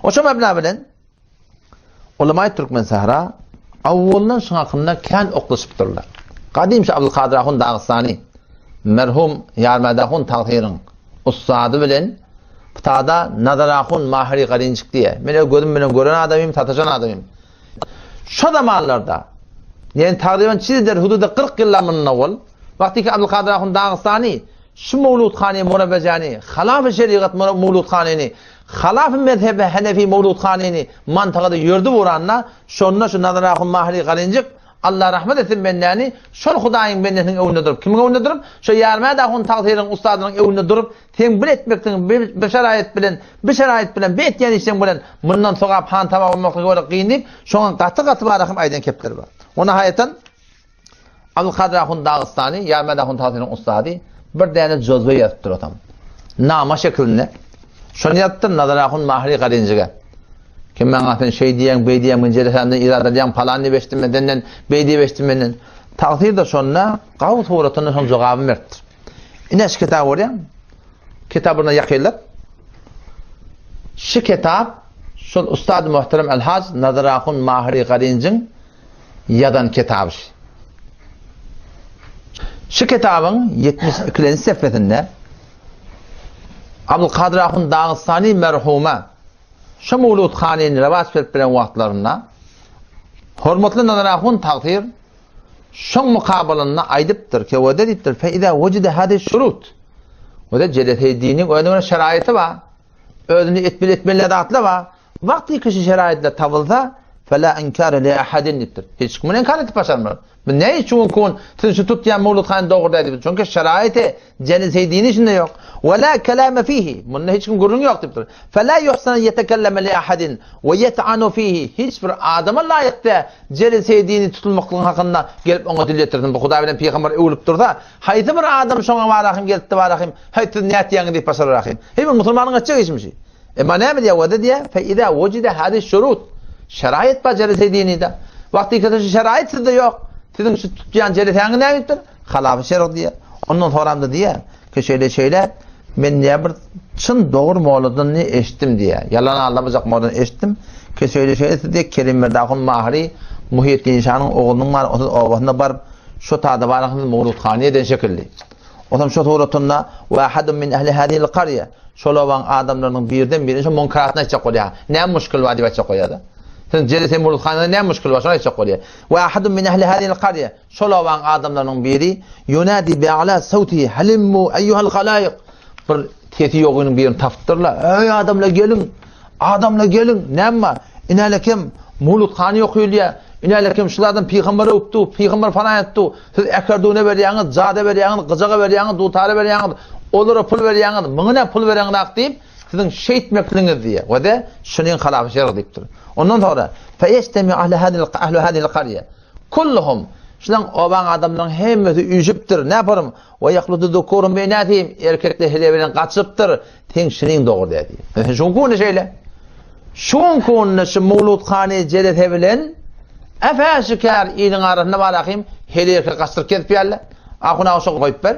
Oşo mebna bilen Ulamaý Türkmen Sahra awwaldan şuň hakynda kän oklaşypdyrlar. Gadym şu Abdulkadyr ahun Dagystany merhum Ýarmäd ahun tagsyryň ussady bilen Ptada Nazar ahun Mahyry Garinjik diýe. Men öz gözüm bilen gören adamym, sataşan adamym. Şo zamanlarda, ýagny tagryban çizider hududa 40 ýyllar mundan owal, wagtyky Abdulkadyr ahun Dagystany şu Mowludhany Murabejany, halafy şerigat Mowludhanyny Halafy mezhebi Henefi Mowludhanyny mantagada ýördüp uranda, şonda şu Nazar ahun Mahyry Garinjik, Alla rahmet etsin bendäni, şol Hudaýyň bendesiniň öňünde durup, kimiň öňünde durup? Şo Ýarmäd ahun tagsyryň ussadynyň öňünde durup, seň bir etmekligiň bir bir şeraýat bilen, bir şeraýat bilen, bir etýän işleň bilen mundan sogap han taba bolmaklygy görä kyn diýip, şoňa gaty-gaty barahym aýdan kepleri bar. O nahaýatan Abdulkadyr ahun Dagystany, Ýarmäd ahun tagsyryň ussady bir däne jozwe ýazypdyr otam. Nama şekilinde. Şony ýazypdyr Nazar ahun Mahyry Garinjige. Kim maňa sen şeý diýýäň, beý diýýäň, men jelesämden irad alýaň, palan diýip eşitdim men senden, beý diýip eşitdim menden. Tagsyr-da şonda gawy suratynda şoň jogabyny beripdir. Ine şu kitaby görýäň. Kitabyna ýakynlap. Şu kitap şol ustad muhterem El-Haj Nazar ahun Mahyry Garinjiň ýazan kitaby. Şu kitabyň 72-nji sefesinde Abdulkadyr ahun Dagystany merhuma Şu Mowlud hanyny rowaç berip bilen wagtlarynda hormatly Nazar ahun tagsyr şoň mukabalynda aýdypdyr, kewede diýipdir, fe iza wujida hadi şurut. Wede jeleseýdiniň özüne şeraýaty bar. Özüni etmeli etmeli zatlar bar. Wagty kişi şeraýatlar tapylsa, fela inkara li ahadin diýipdir. Hiç kim inkar edip başarmaz. Bu ne üçin kun siz şu tutýan Mowlud hany dogry däl diýipdir. Çünki şeraýaty jeleseýdini içinde ýok. Ve la kelame fihi. Munda hiç kim gürrüň ýok diýipdir. Fela yuhsanu yetekelleme li ahadin ve yet'anu fihi. Hiç bir adama laýyk däl jeleseýdini tutulmaklygyň hakynda gelip oňa dil ýetirsin. Bu Hudaý bilen pygamber öwülip dursa, haýsy bir adam şoňa barahym gelipdi barahym, heý siz nätýäňiz diýip başararahym. Heý bir musulmanyň etjek işmişi. Emma näme diýýär wada diýýär, fe iza wujida hadi şurut. Şeraýat bar jelese dinide. Wagty ki şu şeraýat sizde ýok. Siziň şu tutýan jelesäňiz näme diýipdir? Halafy şerg diýýär. Ondan soramda diýýär ki şeýle şeýle men diýýär bir çyn dogry molladan ne eşitdim diýýär. Ýalan aldamajak molladan eşitdim ki şeýle şeýle siz diýýär Kerim Merdahun Mahri Muhiýetdin şanyň oglunyň bar, onuň obasyna baryp şu tada baryň Mowludhany eden şekilli. Onam şo suratynda we ahadun min ehli hadihil qarya şol obaň adamlarynyň birden biri şo munkaratyny aýtjak bolýar. Näme muşkil bar diýip aýtjak bolýar-da. Sen jeli sen muruthanada näme muşkil bar şony aýtjak bolýar. We ahadun min ehli hadihil qarya şol obaň adamlarynyň biri yunadi bi a'la sawtihi halimmu eýuhal halaýyk bir sesi ýogynyň birini tapypdyrlar. Eý adamlar geliň. Adamlar geliň, näme bar? Inälekem Mowludhany okuyulýar. Inälekem şul adam pygamber öwüpdi, pygamber falan etdi. Siz äkerdüne berýäňiz, jada berýäňiz, gyjaga berýäňiz, dutara berýäňiz, olara pul berýäňiz, muňa näme pul bereňizak diýip, siziň şeýtmekligiňiz diýýär. We de şunyň halafy şerg diýipdir. Ondan soňra feýestemi ahli hadil ahlu hadil qarýa. Kulluhum şulaň obaň adamlaryň hemmesi üýşüpdir. Näme We ýahludu zukurun bi inasihim erkekler hele bilen gaçypdyr. Seň şiniň dogry däl diýýär. Şuň kunda şeýle. Şuň kunda şu Mowludhany jelese bilen äfäşikär iliň arasynda bar ahym hele erkek gaçdyryp gezip ýärler. Ahun aga şo goýup ber.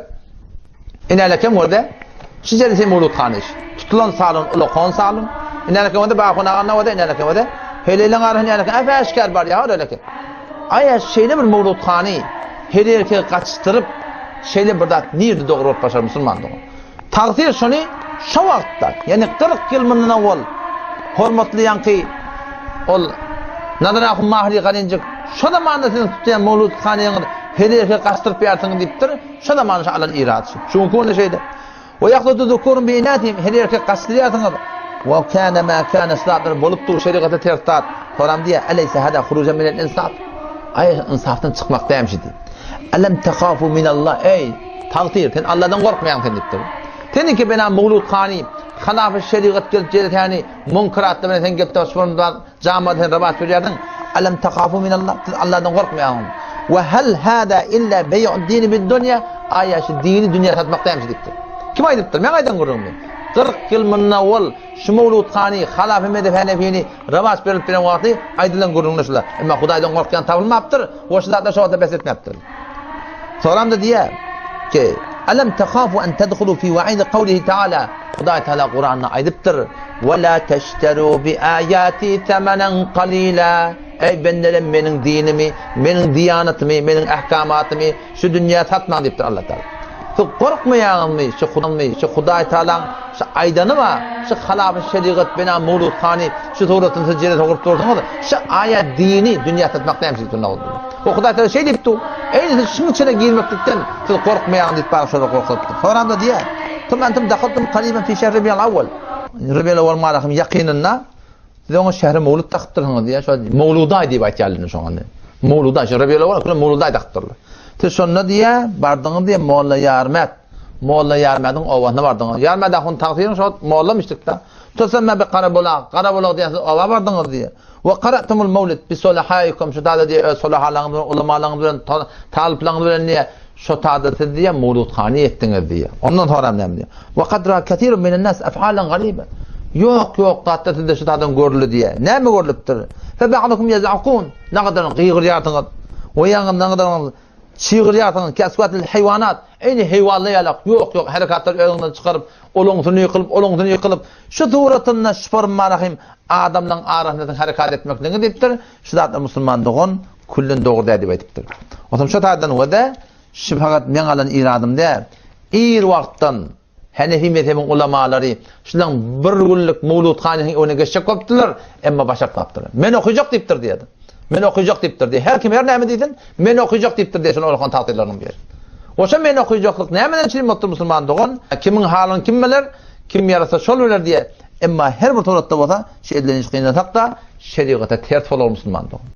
Inälekem görde. Şu jelese Mowludhany iş. Tutulan salon ulakon salon. Inälekem görde Ahun aga nowada inälekem görde. Hele iliň arasynda inälekem äfäşikär bar ýa ölekem. Aýa şeýle bir Mowludhany hele erkek gaçdyryp şeýle bir zat nirde dogry bolup başar musulman dogan. Tagsyr şony şo wagtda, ýagny 40 ýyl mundan owal hormatly ýaňky ol Nazar ahun Mahri Galinjik şo zamanda siziň tutýan mowlud hanyňyz her erkek gaçdyryp ýarsyňyz diýipdir. Şo zamanda şo alan irad şu. Şu günki günde şeýle. We ýahludu zukurun bi inatihim her erkek gaçdyrýarsyňyz. We kana ma kana şu zatlar bolup dur şerigata ters zat. Soram diýýär, Eleýse hada hurujan minel insaf. Aý ynsafdan çykmak dämi şu diýip. Elem tehafu minallah eý tagsyr sen Allahdan gorkmaýaň sen diýipdir. Seniňki bena Mowlud hany halafy şerigat gelip jelesäni munkeratly bilen sen gelip şu jamada sen rabat berýärdiň. Elem tehafu minallah siz Allahdan gorkmaýaň. We hal hada illa beý'ud dini bid dunýa aýa şu dini dünýä satmak dämi şu diýipdir. Kim aýdypdyr? Men aýdan gürrüňmi? 40 ýyl mundan owal Şu Mowlud hany Halafy Mezhep Henefini rowaç berilip bilen wagty aýdylan gürrüňler şular. Emma Hudaýdan gorkýan tapylmapdyr we şu zatlar şo wagtda bes etmepdir. Soramda diýýär ki. Alam tahafu en tedhulu fi wa'idi kawlihi ta'ala. Hudaý Taala Kuranda aýdypdyr, Ve la teşteru bi ayati temenen qalila. Eý bendelerim meniň dinimi, meniň diýanatymy, meniň ahkamatymy şu dünýä satmaň diýipdir Allah Taala. Siz gorkmaýaňyzmy şu Hudaý, şu Hudaý Taalaň şu aýdany bar, şu halafy şerigat bina mawlud hany şu suratyny siz jere soguryp dursaňyz, şu aýat dini dünýä satmak näme üçin O Hudaý Taala şeý diýipdi. Eý siz şuň içine girmeklikden siz gorkmaýaňyz diýip bana şolar gorkuzypdyr. Soramda diýýär. Tum entum dahaltum qariban fi şehri Rabiul awwal. Rabiul awwal malahym ýakynynda siz oňa şähri mawlud dakypdyrsyňyz diýýär. Şo mawludaý diýip aýtýarlar şoňa. Mawludaý, şo Rabiul awwal köne mawludaý dakypdyrlar. Siz şonda diýýär, bardyňyz diýýär Molla Ýarmät. Molla Ýarmädiň obasyna bardyňyz. Ýarmät ahun tagsyryň şo mollamyşdyk-da. Tusamma bi Garabulag, Garabulag diýen siz oba bardyňyz diýýär. We qara'tumul mawlid bi solahaikum şu tada diýe öz solahalaryňyz bilen, ulamalaryňyz bilen, talyplaryňyz bilen diýe şo tada siz diýe mawludhany etdiňiz diýe. Ondan soňra näme diýe? We kad ra kesirun minen nas af'alan gariba. Ýok, ýok, zatda sizde şu tadan görüldi diýe. Näme görlüpdir? Fe ba'dukum yaz'akun. Nagadan gygyrýarsyňyz. We ýaňy nagadan Çygyrýarsyňyz, keswatil haýwanat, eýni heýwanlar ýalak, ýok, ýok, herekatlar özüňden çykaryp, olaňsyny ýykylyp, olaňsyny ýykylyp, şu suratynda şu formarahym adamlaryň arasynda siziň herekat etmekligiňiz diýipdir, şu zatlar musulman dogan küllen dogry däl diýip aýdypdyr. Onsoň şu taýdan we-de şu fakat meň alan iradym däl, ir wagtdan Henefi mezhebiň ulamalary şulaň bir günlük mawludhanyň öňüne geçjek bolupdyrlar, emma başartmapdyrlar. Men okyjak diýipdir diýýärdi. Men okyjak diýipdir diýýär. Her kim her näme diýsin, men okyjak diýipdir diýýär şol okan tagtyrlarynyň biri. Oşa men okyjaklyk nämeden çilim bolupdyr musulman dogan? Kimiň halyny kim biler, kim ýarasa şol biler diýýär. Emma her bir suratda bolsa, şu edilen iş gynansak-da, şerigata ters bolar musulman dogan.